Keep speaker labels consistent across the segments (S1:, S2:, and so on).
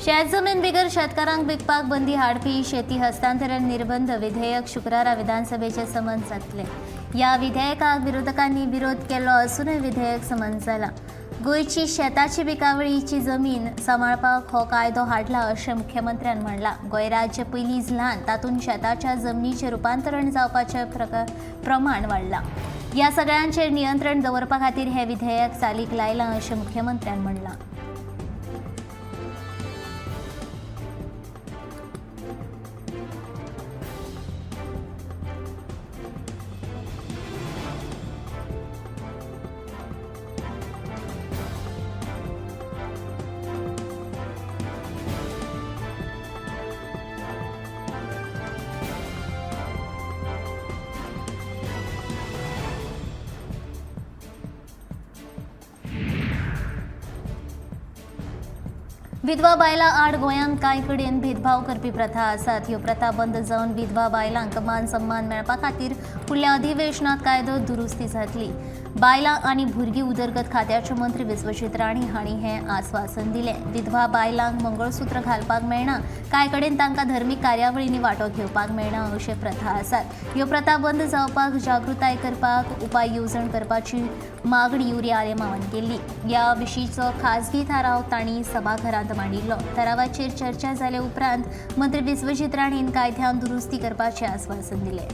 S1: शेत जमीन बिगर शेतकारांक विकपाक बंदी हाडपी शेती हस्तांतरण निर्बंध विधेयक शुक्रारा विधानसभेचे समज जातले. ह्या विधेयकाक विरोधकांनी विरोध केल्लो आसूनय विधेयक समज जाला. गोंयची शेताची पिकावळीची जमीन सांबाळपाक हो कायदो हाडला अशें मुख्यमंत्र्यान म्हणलां. गोंय राज्य पयलींच ल्हान, तातूंत शेताच्या जमनीचें रुपांतरण जावपाचें प्रमाण वाडलां. ह्या सगळ्यांचेर नियंत्रण दवरपा खातीर हें विधेयक चालीक लायलां अशें मुख्यमंत्र्यान म्हणलां. विधवा बायलां आड गोंयांत कांय कडेन भेदभाव करपी प्रथा आसात. ह्यो प्रथा बंद जावन विधवा बायलांक मान सन्मान मेळपा खातीर फुडल्या अधिवेशनात कायदो दुरुस्ती जातली. बायलां आनी भुरगीं उदरगत खात्याचे मंत्री विश्वजीत राणे हांणी हें आस्वासन दिलें. विधवा बायलांक मंगळसूत्र घालपाक मेळना, कांय कडेन तांकां धर्मीक कार्यावळींनी वांटो घेवपाक मेळना अश्यो प्रथा आसात. ह्यो प्रथा बंद जावपाक जागृताय करपाक उपाय येवजण करपाची मागणी युरी आलेमांवान केल्ली. ह्या विशींचो खासगी थाराव तांणी सभाघरांत मांडिल्लो. थारावाचेर चर्चा जाले उपरांत मंत्री विश्वजीत राणेन कायद्यान दुरुस्ती करपाचें आस्वासन दिलें.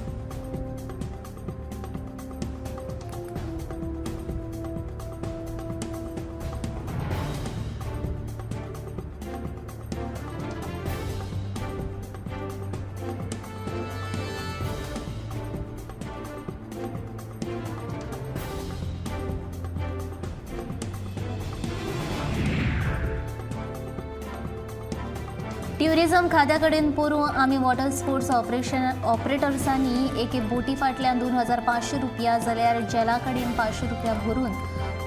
S1: ट्युरिझम खात्या कडेन पोरूं आमी वॉटर स्पोर्ट्स ऑपरेटर्सांनी एके बोटी फाटल्यान 2500 रुपया जाल्यार जेला कडेन 500 रुपया भरून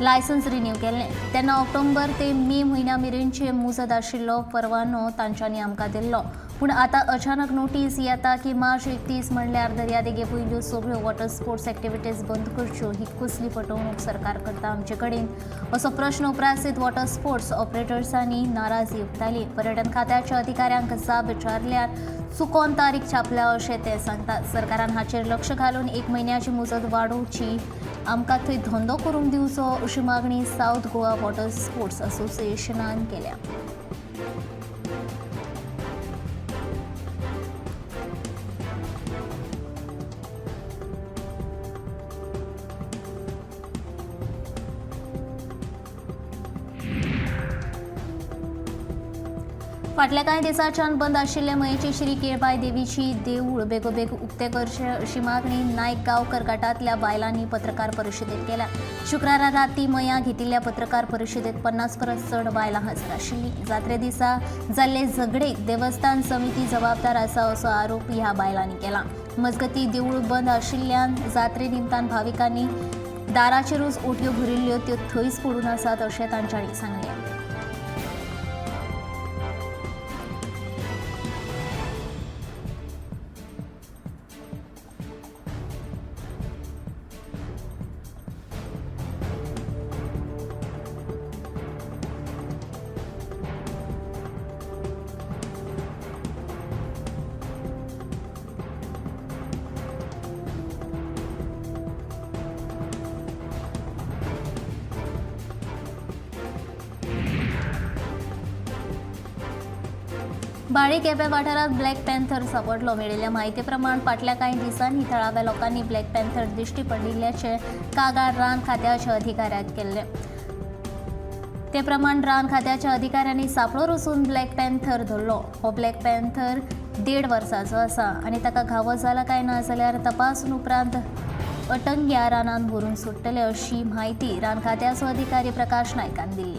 S1: लायसन्स रिन्यू केल्लें. तेन्ना ऑक्टोबर ते मे म्हयन्या मेरेनचे मुजत आशिल्लो परवानो तांच्यांनी आमकां दिल्लो. पूण आतां अचानक नोटीस येता की मार्च 31 म्हणल्यार दर्यादेगे वयल्यो सगळ्यो वॉटर स्पोर्ट्स एक्टिविटीज बंद करच्यो. ही कसली फटवणूक सरकार करता आमचे कडेन असो प्रश्न उप्रासीत वॉटर स्पोर्ट्स ऑपरेटर्सांनी नाराजी उक्तायली. पर्यटन खात्याच्या अधिकाऱ्यांक जाब विचारल्यार चुकोन तारीख छापल्या अशें ते सांगतात. सरकारान हाचेर लक्ष घालून 1 म्हयन्याची मुजत वाडोवची, आमकां थंय धंदो करूंक दिवचो अशी मागणी सावथ गोवा वॉटर स्पोर्ट्स असोसिएशनान केल्या. फाटल्या कांय दिसांच्यान बंद आशिल्ले मयेची श्री केळबाय देवीची देवूळ बेगोबेग उक्तें करचें अशी मागणी नायक गांवकर गटांतल्या बायलांनी पत्रकार परिशदेत केल्या. शुक्रारा राती मयां घेतिल्ल्या पत्रकार परिशदेत 50 परस चड बायलां हजर आशिल्लीं. जात्रे दिसा जाल्ले झगडेक देवस्थान समिती जबाबदार आसा असो आरोप ह्या बायलांनी केला. मजगतीं देवूळ बंद आशिल्ल्यान जात्रे निमतान भाविकांनी दाराचेरूच ओटयो भरिल्ल्यो त्यो थंयच पडून आसात अशें तांच्यांनी सांगलें. बाळी केपें वाठारांत ब्लॅक पॅन्थर सांपडलो. मेळिल्ल्या म्हायती प्रमाण फाटल्या कांय दिसांनी थळाव्या लोकांनी ब्लॅक पॅन्थर दिश्टी पडिल्ल्याचें कागाळ रान खात्याच्या अधिकाऱ्याक केल्लें. ते प्रमाण रान खात्याच्या अधिकाऱ्यांनी सांपळो रचून ब्लॅक पॅन्थर धरलो. हो ब्लॅक पॅन्थर 1.5 वर्साचो आसा आनी ताका घावो जाला काय ना जाल्यार तपासून उपरांत अटंग्या रानांत व्हरून सोडटले अशी म्हायती रान खात्याचो अधिकारी प्रकाश नायकान दिली.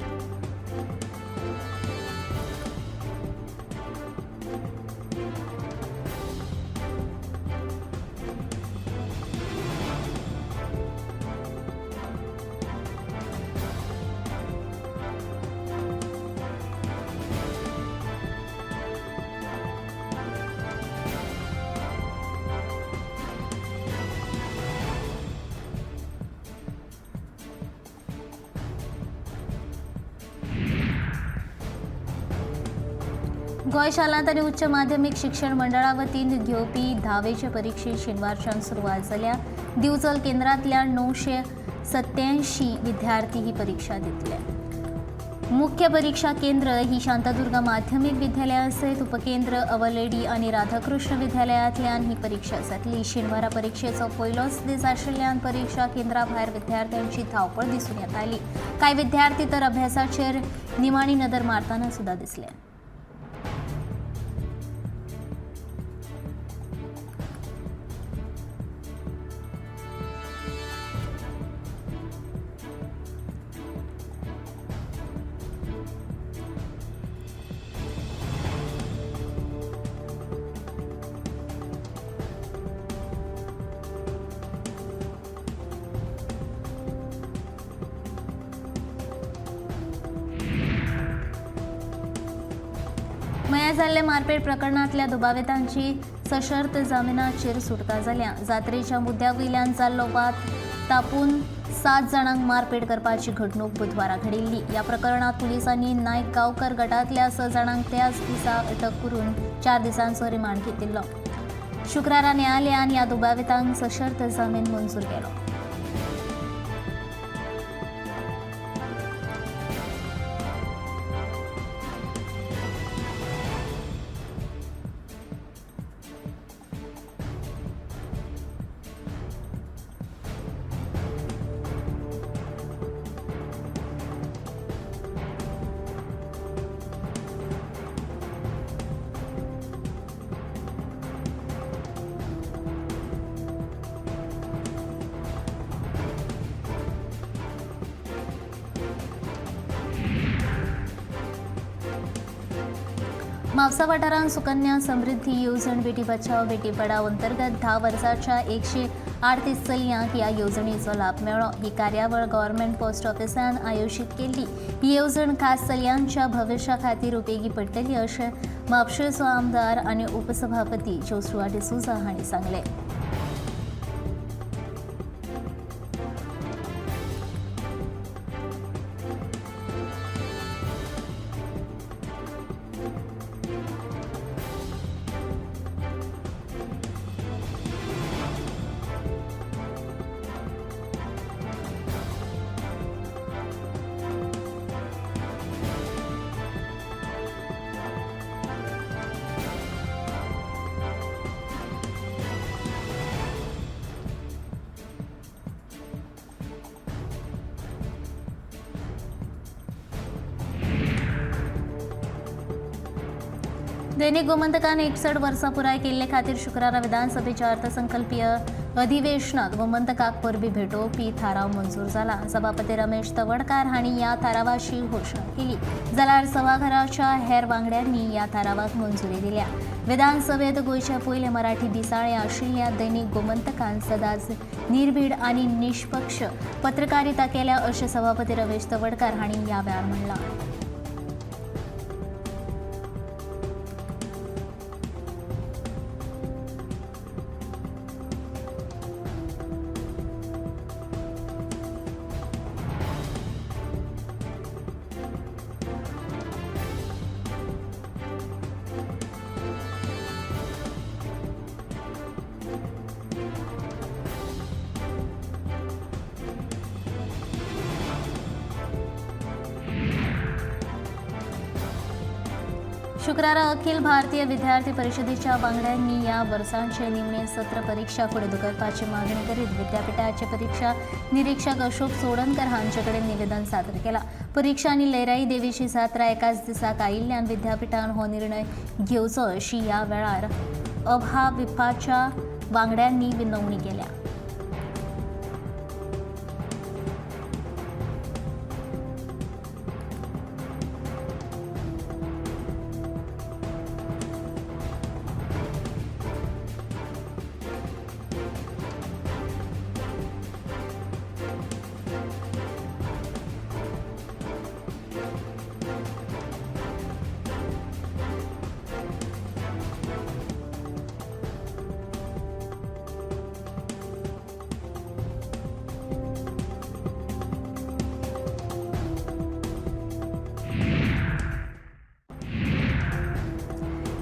S1: गोंय शालांत आनी उच्च माध्यमीक शिक्षण मंडळा वतीन घेवपी धावेचे परिक्षेक शेनवारच्यान सुरवात जाल्या. दिवचल केंद्रांतल्या 987 विद्यार्थी ही परीक्षा दितले. मुख्य परीक्षा केंद्र ही शांतादुर्गा माध्यमिक विद्यालया सयत उपकेंद्र अवलेडी आनी राधाकृष्ण विद्यालयांतल्यान ही परीक्षा जातली. शेनवारा परीक्षेचो पयलोच दीस आशिल्ल्यान परीक्षा केंद्रा भायर विद्यार्थ्यांची धांवपळ दिसून येताली. कांय विद्यार्थी तर अभ्यासाचेर निमाणी नदर मारतना सुद्धा दिसले. मया जाल्ले मारपेट प्रकरणांतल्या दुबावितांची सशर्त जामिनाचेर सुटका जाल्या. जात्रेच्या मुद्द्या वयल्यान जाल्लो वाद तापून 7 जाणांक मारपेट करपाची घडणूक बुधवारा घडिल्ली. ह्या प्रकरणात पुलिसांनी नायक गांवकर गटांतल्या 6 जाणांक त्याच दिसा अटक करून 4 दिसांचो रिमांड घेतिल्लो. शुक्रारा न्यायालयान ह्या दुबावितांक सशर्त जामीन मंजूर केलो. म्हापसा वाठारांत सुकन्या समृद्धी येवजण बेटी बचाव बेटी पढाव अंतर्गत 10 वर्साच्या 138 चलयांक ह्या येवजणेचो लाभ मेळ्ळो. ही कार्यावळ गव्हर्नमेंट पोस्ट ऑफिसान आयोजीत केल्ली. ही येवजण खास चलयांच्या भविश्या खातीर उपेगी पडटली अशें म्हापशेचो आमदार आनी उपसभापती जोशुआ डिसोझा हांणी सांगलें. दैनिक गोमंतकान 61 वर्सां पुराय केल्ले खातीर शुक्रारा विधानसभेच्या अर्थसंकल्पीय अधिवेशनात गोमंतकाक परबी भेटोवपी थाराव मंजूर जाला. सभापती रमेश तवडकार हांणी ह्या थारावाची घोशणा केली, जाल्यार सभाघराच्या हेर वांगड्यांनी ह्या थारावाक मंजुरी दिल्या. विधानसभेत गोंयचे पयले मराठी दिसाळें आशिल्ल्या दैनिक गोमंतकान सदांच निर्भीड आनी निष्पक्ष पत्रकारिता केल्या अशें सभापती रमेश तवडकार हांणी ह्या वेळार म्हणलां. शुक्रारा अखिल भारतीय विद्यार्थी परिषदेच्या वांगड्यांनी या वर्सांचे निमणे सत्र परीक्षा फुडें धुकलपाची मागणी करीत विद्यापीठाचे परीक्षा निरीक्षक अशोक चोडणकर हांचे कडेन निवेदन सादर केला. परीक्षा आनी लयराई देवीची जात्रा एकाच दिसाक आयिल्ल्यान विद्यापीठान हो निर्णय घेवचो अशी ह्या वेळार अभाविपाच्या वांगड्यांनी विनवणी केल्या.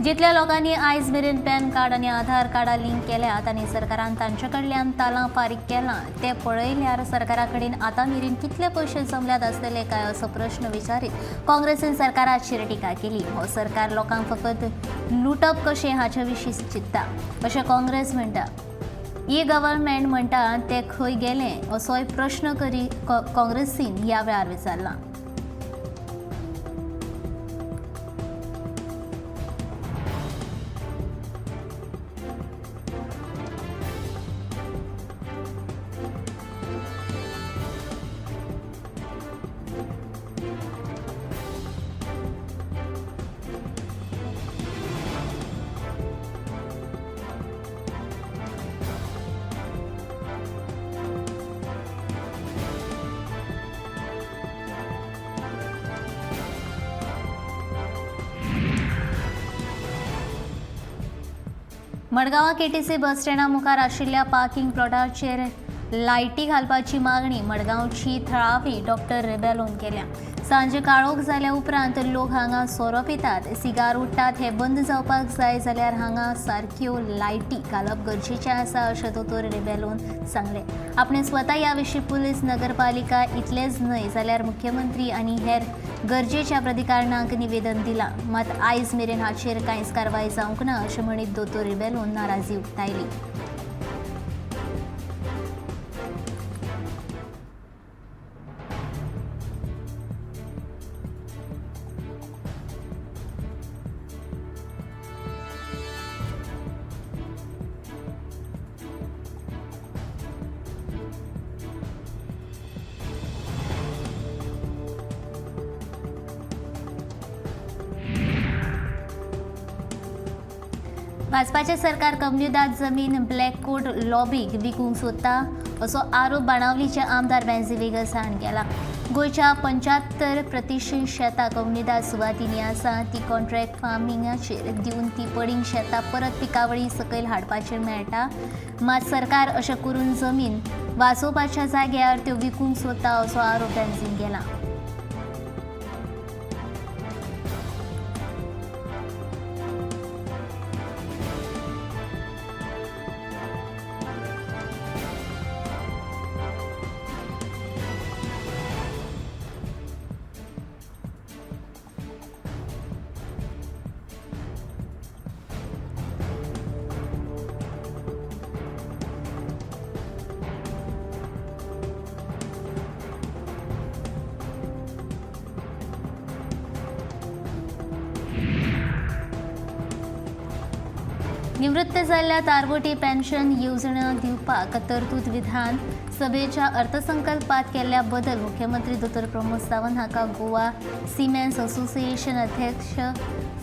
S1: जितल्या लोकांनी आयज मेरेन पॅन कार्ड आनी आधार कार्डा लिंक केल्यात आनी सरकारान तांचे कडल्यान तालां फारीक केलां ते पळयल्यार सरकारा कडेन आतां मेरेन कितले पयशे जमल्यात आसतले काय असो प्रश्न विचारीत काँग्रेसीन सरकाराचेर टिका केली. हो सरकार लोकांक फकत लुटप कशें हाचे विशीं चिंत्ता अशें काँग्रेस म्हणटा. ई गव्हर्नमेंट म्हणटा ते खंय गेले असोय प्रश्न करी काँग्रेसीन ह्या वेळार विचारला. मडगांवां केटीसी बस स्टँडा मुखार आशिल्ल्या पार्किंग प्लॉटाचेर लायटी घालपाची मागणी मडगांवची थळावी डॉक्टर रेबेलोन केल्या. सांजे काळोख जाल्या उपरांत लोक हांगा सोरो पितात, सिगार उडटात. हे बंद जावपाक जाय जाल्यार हांगा सारक्यो लायटी घालप गरजेचें आसा अशें दोतोर रेबेलोन सांगलें. आपणे स्वता ह्या विशीं पुलीस, नगरपालिका इतलेंच न्हय जाल्यार मुख्यमंत्री आनी हेर गरजेच्या प्राधिकरणांक निवेदन दिलां. मात आयज मेरेन हाचेर कांयच कारवाय जावंक ना अशें म्हणीत दोतोर रिबेलोन नाराजी उक्तायली. भाजपाचें सरकार कम्युनिदाद जमीन ब्लॅक कोट लॉबीक विकूंक सोदता असो आरोप बाणावलीचे आमदार वेन्झी वेगस हांणी केला. गोंयच्या 75% शेतां कम्युनिदाद सुवातींनी आसा. ती कॉन्ट्रॅक्ट फार्मिंगाचेर दिवन ती पडींग शेतां परत पिकावळी सकयल हाडपाचेर मेळटा. मात सरकार अशें करून जमीन वाचोवपाच्या जाग्यार त्यो विकूंक सोदता असो आरोप वेन्झीन केला. निवृत्त जाल्ल्या तारवटी पेन्शन येवजण दिवपाक तरतूद विधान सभेच्या अर्थसंकल्पात केल्ल्या बदल मुख्यमंत्री दोतोर प्रमोद सावंत हांकां गोवा सिमेन्स असोसिएशन अध्यक्ष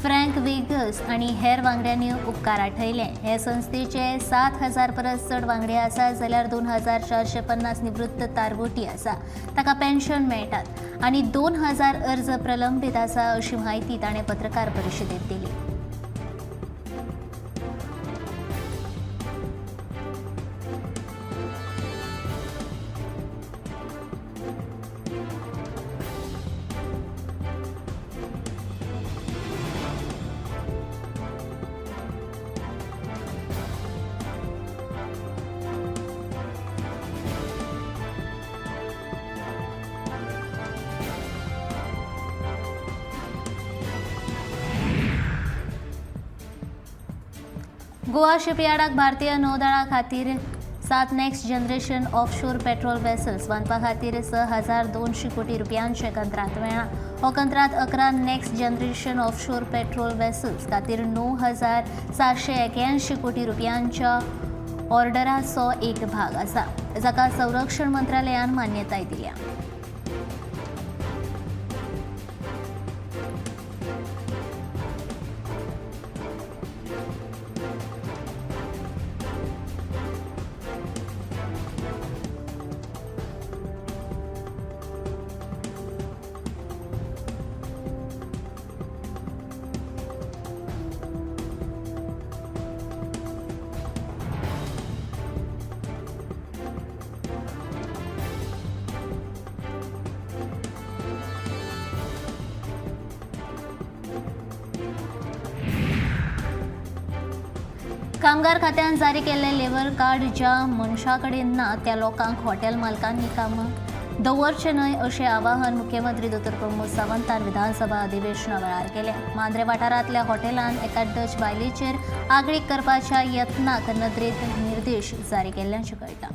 S1: फ्रँक वेगस आनी हेर वांगड्यांनी उपकार आठयले. हे संस्थेचे 7,000 परस चड वांगडी आसा जाल्यार 2,450 निवृत्त तारवटी आसा ताका पेन्शन मेळटात आनी 2,000 अर्ज प्रलंबीत आसा अशी म्हायती ताणें पत्रकार परिशदेंत दिली. गोवा शिपयार्डाक भारतीय नौदळा खातीर 7 next generation offshore patrol vessels बांदपा खातीर 6,200 कोटी रुपयांचें कंत्राट मेळ्ळां. हो कंत्राट 11 next generation offshore patrol vessels खातीर 9,781 कोटी रुपयांच्या ऑर्डराचो एक भाग आसा, जाका संरक्षण मंत्रालयान मान्यताय दिल्या. कामगार खात्यान जारी केल्ले लेबर कार्ड ज्या मनशा कडेन ना त्या लोकांक हॉटेल मालकांनी कामां दवरचें न्हय अशें आवाहन मुख्यमंत्री दोतोर प्रमोद सावंतान विधानसभा अधिवेशना वेळार केलें. मांद्रे वाठारांतल्या हॉटेलान एका डच बायलेचेर आगळीक करपाच्या यत्नाक नदरेंत निर्देश जारी केल्ल्याचें कळटा.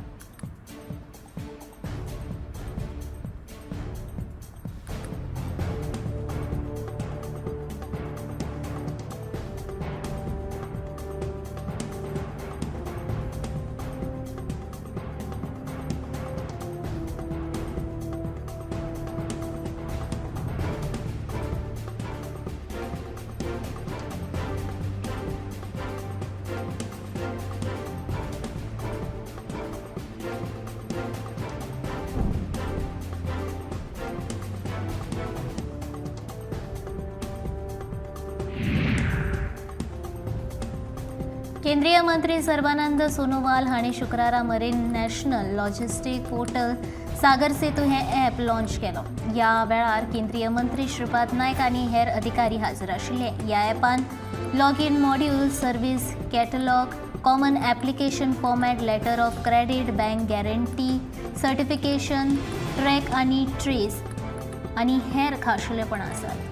S1: केंद्रीय मंत्री सर्बानंद सोनोवाल हांणी शुक्रारा marine national logistic portal Sagar Setu हे ॲप लॉन्च केलो. ह्या वेळार केंद्रीय मंत्री श्रीपाद नायक आनी हेर अधिकारी हाजीर आशिल्ले. ह्या ॲपान login module, service catalogue, common application format, letter of credit, bank guarantee, certification, track आनी ट्रेस आनी हेर खाशेलेपणां आसात.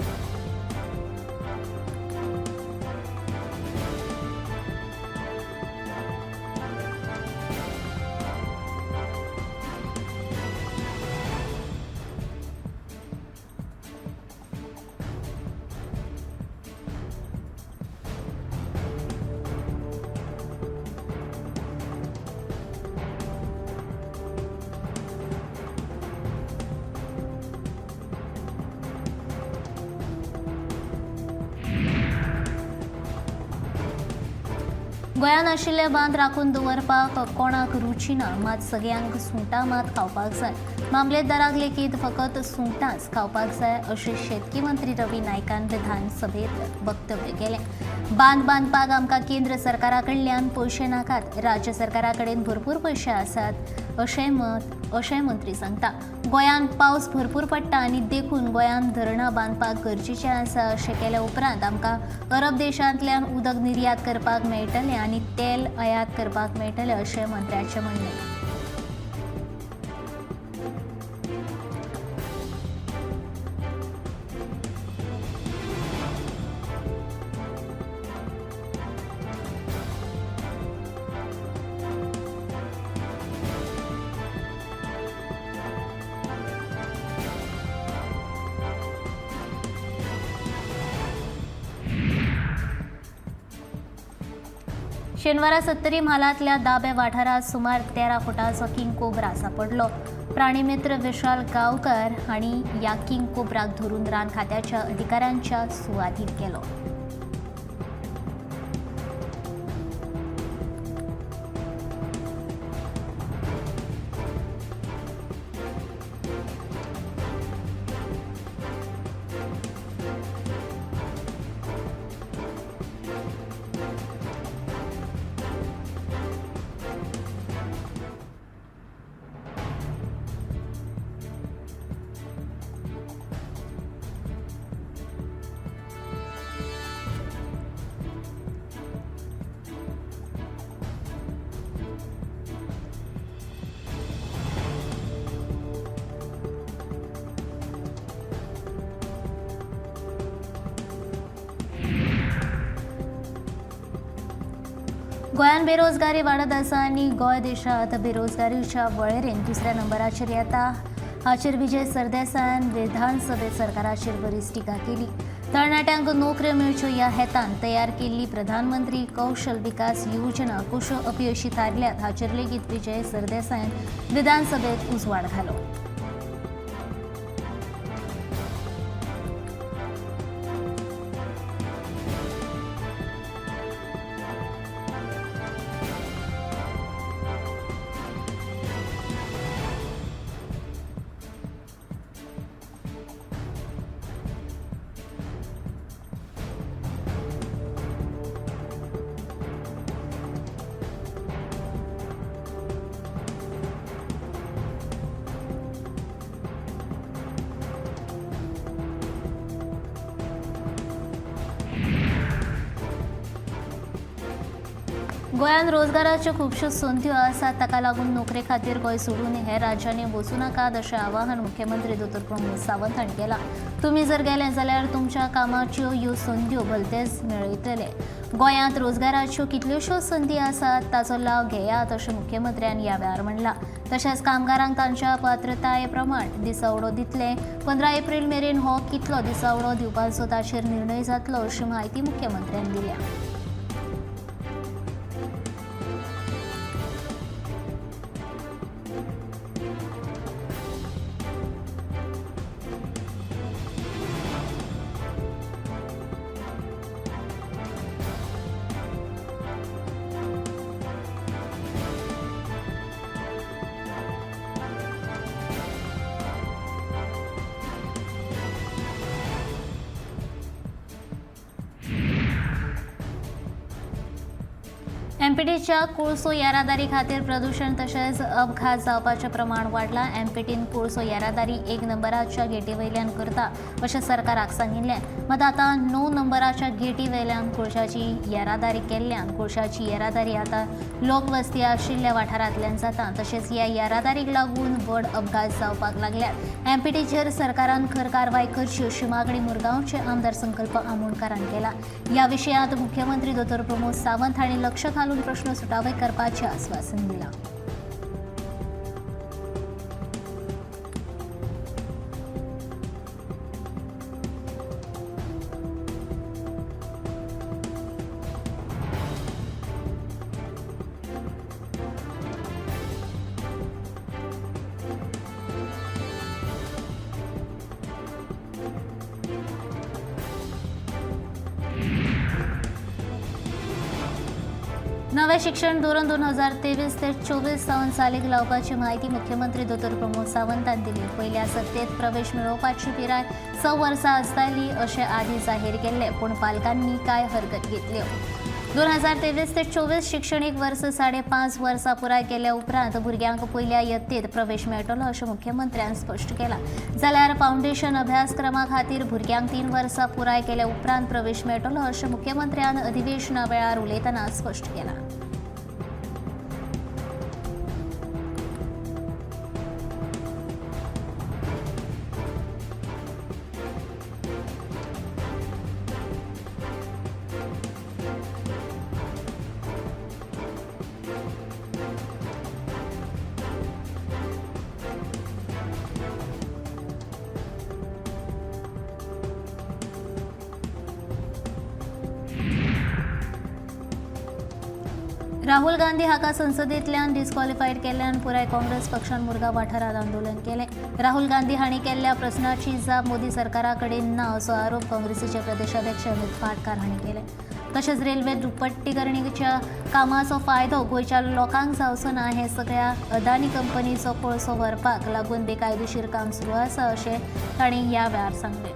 S1: गोंयांत आशिल्ले बांद राखून दवरपाक कोणाक रुची ना, मात सगळ्यांक सुंगटां मात खावपाक जाय. मामलेदाराक लेगीत फकत सुंगटांच खावपाक जाय अशें शेतकी मंत्री रवी नायकान विधानसभेत वक्तव्य केलें. बांद बांदपाक आमकां केंद्र सरकारा कडल्यान पयशे नाकात, राज्य सरकारा कडेन भरपूर पयशे आसात अशें मत अशें मंत्री सांगता. गोंयांत पावस भरपूर पडटा आनी देखून गोंयांत धरणां बांदपाक गरजेचें आसा अशें केल्या उपरांत आमकां अरब देशांतल्यान उदक निर्यात करपाक मेळटलें आनी तेल आयात करपाक मेळटलें अशें मंत्र्याचें म्हणणें. शेनवारा सत्तरी म्हालांतल्या दाबे वाठारांत सुमार 13 फुटांचो किंग कोब्रा सापडलो. प्राणीमित्र विशाल गांवकर हांणी ह्या किंग कोब्राक धरून रान खात्याच्या अधिकाऱ्यांच्या सुवादीन केलो. गोंयांत बेरोजगारी वाडत आसा आनी गोंय देशांत बेरोजगारीच्या वळेरेन दुसऱ्या नंबराचेर येता. हाचेर विजय सरदेसायान विधानसभेत सरकाराचेर बरीच टिका केली. तरणाट्यांक नोकऱ्यो मेळच्यो ह्या हेतान तयार केल्ली प्रधानमंत्री कौशल विकास योजना कश्यो अपयशी थारल्यात हाचेर लेगीत विजय सरदेसायान विधानसभेत उजवाड घालो. गोंयांत रोजगाराच्यो खुबश्यो संद्यो आसात, ताका लागून नोकरे खातीर गोंय सोडून हेर राज्यांनी वचूं नाकात अशें आवाहन मुख्यमंत्री दोतोर प्रमोद सावंत हांणी केलां. तुमी जर गेले जाल्यार तुमच्या कामाच्यो ह्यो संद्यो भलतेच मेळयतले. गोंयांत रोजगाराच्यो कितल्योश्यो संदी आसात ताचो लाव घेयात अशें मुख्यमंत्र्यान ह्या वेळार म्हणलां. तशेंच कामगारांक तांच्या पात्रताये प्रमाण दिसावडो दितले. 15 एप्रील मेरेन हो कितलो दिसावडो दिवपाचो ताचेर निर्णय जातलो अशी म्हायती मुख्यमंत्र्यान दिल्या. एमपीटीच्या कोळसो येरादारी खातीर प्रदूशण तशेंच अपघात जावपाचें प्रमाण वाडलां. एमपीटीन कोळसो येरादारी 1 नंबराच्या गेटी वयल्यान करता अशें सरकाराक सांगिल्लें. मात आतां 9 नंबराच्या गेटी वयल्यान कोळशाची येरादारी केल्ल्यान कोळशाची येरादारी आतां लोकवस्ती आशिल्ल्या वाठारांतल्यान जाता. तशेंच ह्या येरादारीक लागून व्हड अपघात जावपाक लागल्यात. एमपीटीचेर सरकारान खर कारवाय करची अशी मागणी मुरगांवचे आमदार संकल्प आमोणकारान केला. ह्या विशयांत मुख्यमंत्री दोतोर प्रमोद सावंत हांणी लक्ष घालून प्रश्न सुटावे करपाचें आस्वासन दिलां. नवें शिक्षण धोरण 2023 ते 24 सावन चालीक लावपाची म्हायती मुख्यमंत्री दोतोर प्रमोद सावंतान दिली. पयल्या सत्तेत प्रवेश मेळोवपाची पिराय 6 वर्सां आसताली अशें आदीं जाहीर केल्लें, पूण पालकांनी कांय हरकत घेतल्यो. 2023 ते 24 शिक्षणीक वर्स 5.5 वर्सां पुराय केल्या उपरांत भुरग्यांक पयल्या यत्तेत प्रवेश मेळटलो अशें मुख्यमंत्र्यान स्पश्ट केलां. जाल्यार फावंडेशन अभ्यासक्रमा खातीर भुरग्यांक 3 वर्सां पुराय केल्या उपरांत प्रवेश मेळटलो अशें मुख्यमंत्र्यान अधिवेशना वेळार उलयतना स्पश्ट केलां. राहुल गांधी हाका संसदेंतल्यान डिस्क्वॉलिफायड केल्ल्यान पुराय काँग्रेस पक्षान मुरगांव वाठारांत आंदोलन केलें. राहुल गांधी हांणी केल्ल्या प्रस्नाची जाप मोदी सरकारा कडेन ना असो आरोप काँग्रेसीचे प्रदेशाध्यक्ष अमित पाटकार हांणी केले. तशेंच रेल्वे दुप्पटीकरणीच्या कामाचो फायदो गोंयच्या लोकांक जावचो ना हें सगळ्या अदानी कंपनीचो कोळसो व्हरपाक लागून बेकायदेशीर काम सुरू आसा अशें तांणी ह्या वेळार सांगलें.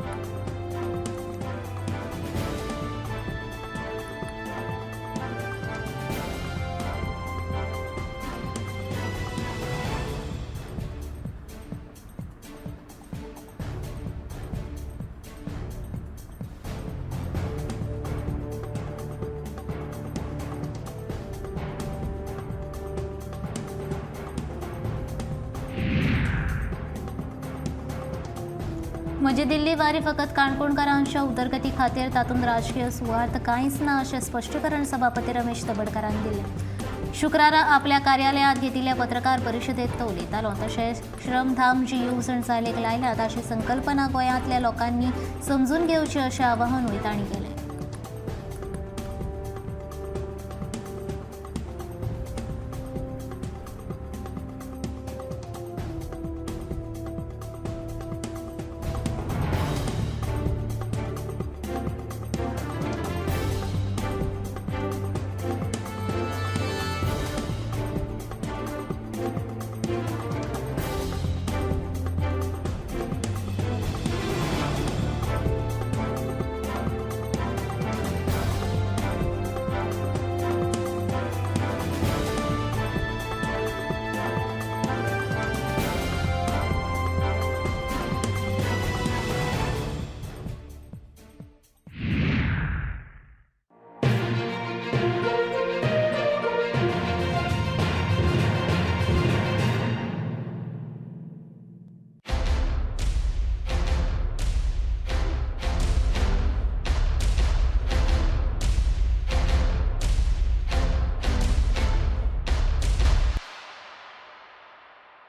S1: म्हजी दिल्ली वारी फकत काणकोणकारांच्या उदरगती खातीर, तातूंत राजकीय सुवार्थ कांयच ना अशें स्पश्टीकरण सभापती रमेश तबडकारान दिलें. शुक्रारा आपल्या कार्यालयांत घेतिल्ल्या पत्रकार परिशदेंत तो उलयतालो. तशेंच श्रमधाम जी येवजण चालीक लायल्या ताची संकल्पना गोंयांतल्या लोकांनी समजून घेवची अशें आवाहनूय तांणी केलें.